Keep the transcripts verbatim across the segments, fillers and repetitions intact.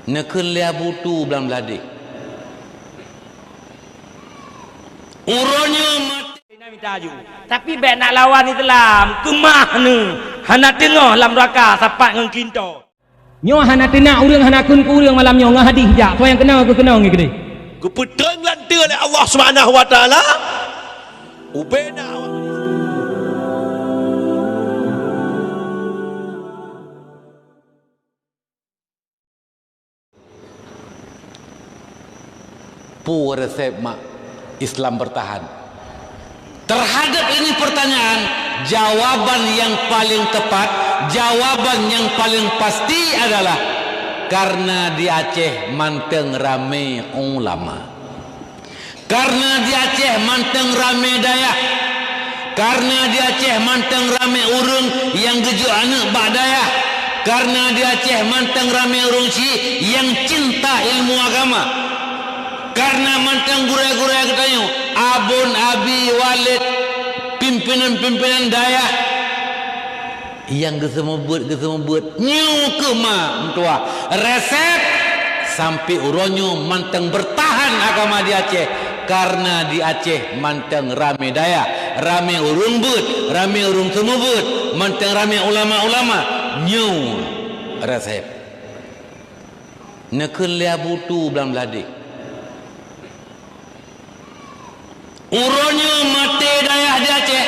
Neukheun lé Abu Tu Blang Bladeh. Uroe nyoe maté. Tapi bèk nak lawan Islam, keumah neuh, hana teungoh lam raka sapat ngon klinto. Nyoe hana teunak ureuëng, hana kheun keu ureuëng malam nyoe ngon hadih jak, soe nyang keunoe keu keunoe ngon keudeh. Geupeutrang lanteue lé Allah Subhanahu wa Taala, ubena awak Peue resep mak Islam bertahan? Terhadap ini pertanyaan, jawaban yang paling tepat, jawaban yang paling pasti adalah karena di Aceh manteng ramé ulama. Karena di Aceh manteng ramé dayah. Karena di Aceh manteng ramé ureuëng nyang geujok aneuëk bak dayah. Karena di Aceh manteng ramé ureuëng syiek nyang cinta ilmu agama. Karena manteng gurée-gurée geutanyoe, abon, abi, waled, pimpinan-pimpinan dayah, nyang geuseumeubeuet-geuseumeubeuet, nyoe keuh ma meutuah resep sampai uroe nyoe manteng bertahan agama di Aceh, karena di Aceh manteng ramé dayah, ramé ureuëng beuet, ramé ureuëng seumeubeuet, manteng ramé ulama-ulama, nyoe resep. Neukheun lé Abu Tu Blang Bladeh. Uroe nyoe maté dayah di Aceh.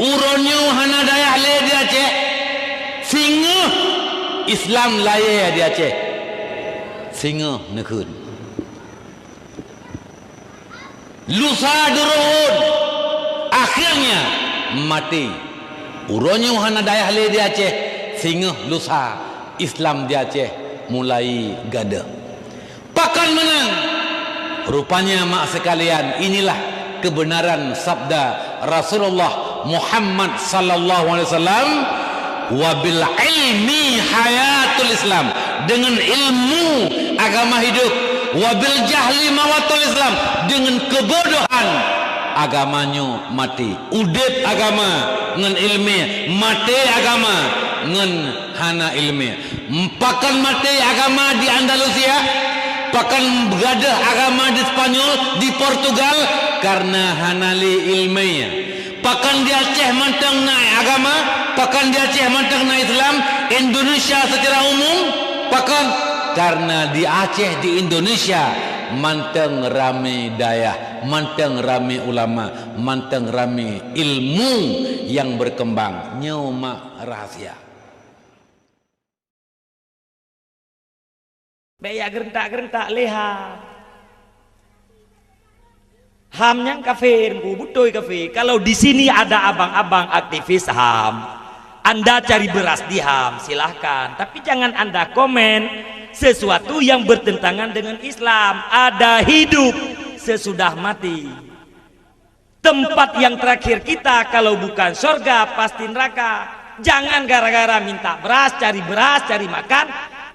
Uroe nyoe hana dayah lé di Aceh. Singoh Islam layée di Aceh. Singoh neukheun. Lusa durun, akhirnya maté. Uroe nyoe hana dayah lé di Aceh, singoh lusa Islam di Aceh mulai gadôh. Pakon meunan? Rupanya, mak sekalian, inilah kebenaran sabda Rasulullah Muhammad sallallahu alaihi wasallam, "Wa bil ilmi hayatul Islam," dengan ilmu agama hidup, "wa bil jahli mawatul Islam," dengan kebodohan agama nyoe mati. Udeb agama ngon ilmu, maté agama ngon hana ilmu. Pakon maté agama di Andalusia, pakon gadôh agama di Spanyol, di Portugal, karena hana lé ilmu. Pakon di Aceh mantong na agama, pakon di Aceh mantong na Islam, Indonesia secara umum, pakon? Karena di Aceh, di Indonesia, mantong ramé dayah, mantong ramé ulama, mantong ramé ilmu yang berkembang. Nyoe mak rahasia. Bèk jak geureuntak-geureuntak lé HAM. HAM nyan kafé, Teungku, beutôi kafé. Kalau di sini ada abang-abang aktivis HAM, Anda cari beras di HAM, silahkan. Tapi jangan Anda komen sesuatu yang bertentangan dengan Islam. Ada hidup sesudah mati. Tempat yang terakhir kita kalau bukan sorga, pasti neraka. Jangan gara-gara minta beras, cari beras, cari makan,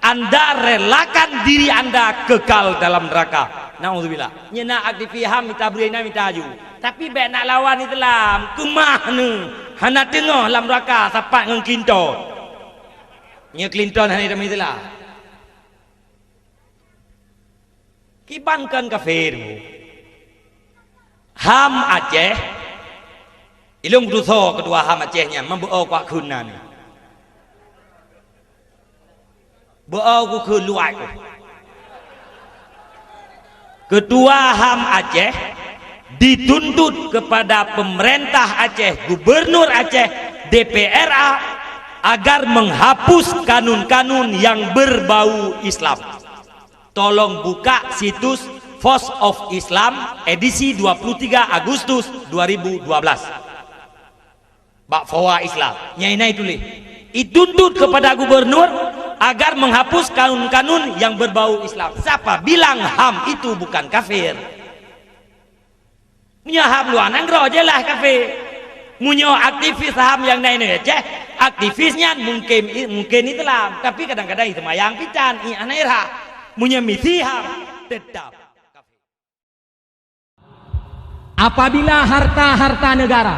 Anda relakan diri Anda kekal dalam neraka. Naudzubillah. Nyan na aktivis HAM mita breueh, na mita aju. Tapi bèk nak lawan Islam, keumah neuh. Hana teungoh lam neraka sapat ngon Clinton. Nyoe Clinton hana teuma Islam. Kiban kon kafé. HAM Aceh, ilôn kutusoe keudua HAM Aceh nyan, man beu-o kuak kheun na nyoe. Beu-o kukheun luwat ku. Ketua HAM Aceh dituntut kepada pemerintah Aceh, gubernur Aceh, D P R A, agar menghapus kanun-kanun yang berbau Islam. Tolong buka situs Voice of Islam edisi dua puluh tiga Agustus dua ribu dua belas. Bak Voa Islam, nyang na ituléh, dituntut kepada gubernur agar menghapus kanun-kanun yang berbau Islam. Siapa bilang HAM itu bukan kafir? Meunyoe HAM luwa nanggroe, jeulaih kafé. Meunyoe aktivis HAM nyang na inong Aceh, aktivis nyan mungken, mungken Islam, tapi kadang-kadang seumayang pitan, ié hana irhah. Meunyoe misi HAM, tetap kafé. Apabila harta-harta negara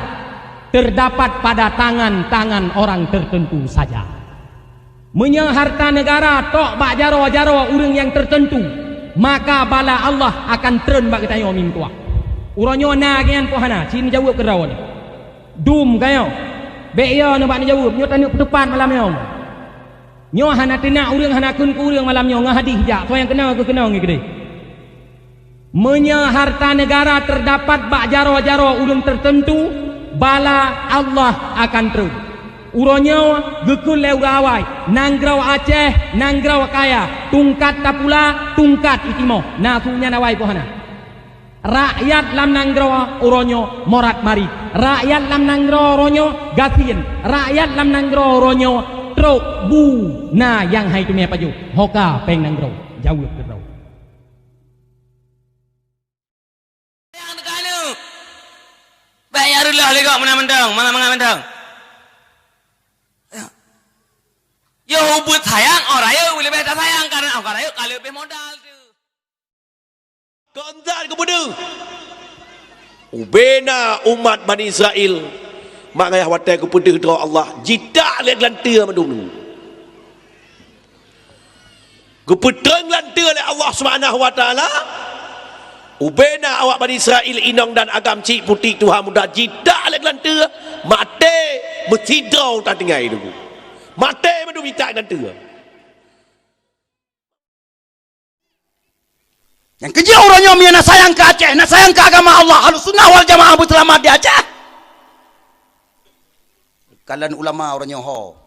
terdapat pada tangan-tangan orang tertentu saja, Meunyoe harta neugara tok bak jaroe-jaroe ureuëng nyang teuteuntu, maka bala Allah akan treun bak geutanyoe meutuah. Uroe nyoe na geuhnyan po hana, ci meujaweueb keudroe nyoe. Dum ka nyoe. Bék yo nibak neujaweueb, nyoe taneuk peuteupat malam nyoe. Nyoe hana teunak ureuëng, hana kheun keu ureuëng malam nyoe, ngon hadih jak, soe nyang keunoe keu keunoe ngon keudeh. Meunyoe harta neugara teudapat bak jaroe-jaroe ureuëng teuteuntu, bala Allah akan treun. Uroe nyoe geukheun lé ureuëng awai, nanggroe Aceh, nanggroe kaya, tungkat tapula, tungkat itimoh, na su nyan awai po hana. Rakyat lam nanggroe uroe nyoe morat marit, rakyat lam nanggroe uroe nyoe gasien, rakyat lam nanggroe uroe nyoe trok bu, na nyang hai teumé pajoh, hoka péng nanggroe, jaweueb keudroe. Nyang teuka nyoe. Bèk nyang reuloh lé gob meunan mantong, mangat-mangat mantong. Yoh ubeuet sayang, oh rayeuk leubeh tasayang, karena oh rayeuk ka leubeh modal teuh. Keu zat geupeudeuh. Ubena umat Bani Israel, mak ngayah watèe geupeudeuh droe Allah, jitak lé geulanteue mandum. Geupeutrön lanteue lé Allah Subhanahu wa Taala, ubena awak Bani Israel inong dan agam chik putéh tuha muda jitak lé lanteue, maté meusidroe tatinggai dulu. Maté mandum jitak lanteue. Nyang keujeuet uroe nyoe meunyoe na sayang keu Aceh, na sayang keu agama Allah, Ahlussunnah wal Jamaah beuseulamat di Aceh. Kalon ulama uroe nyoe ho.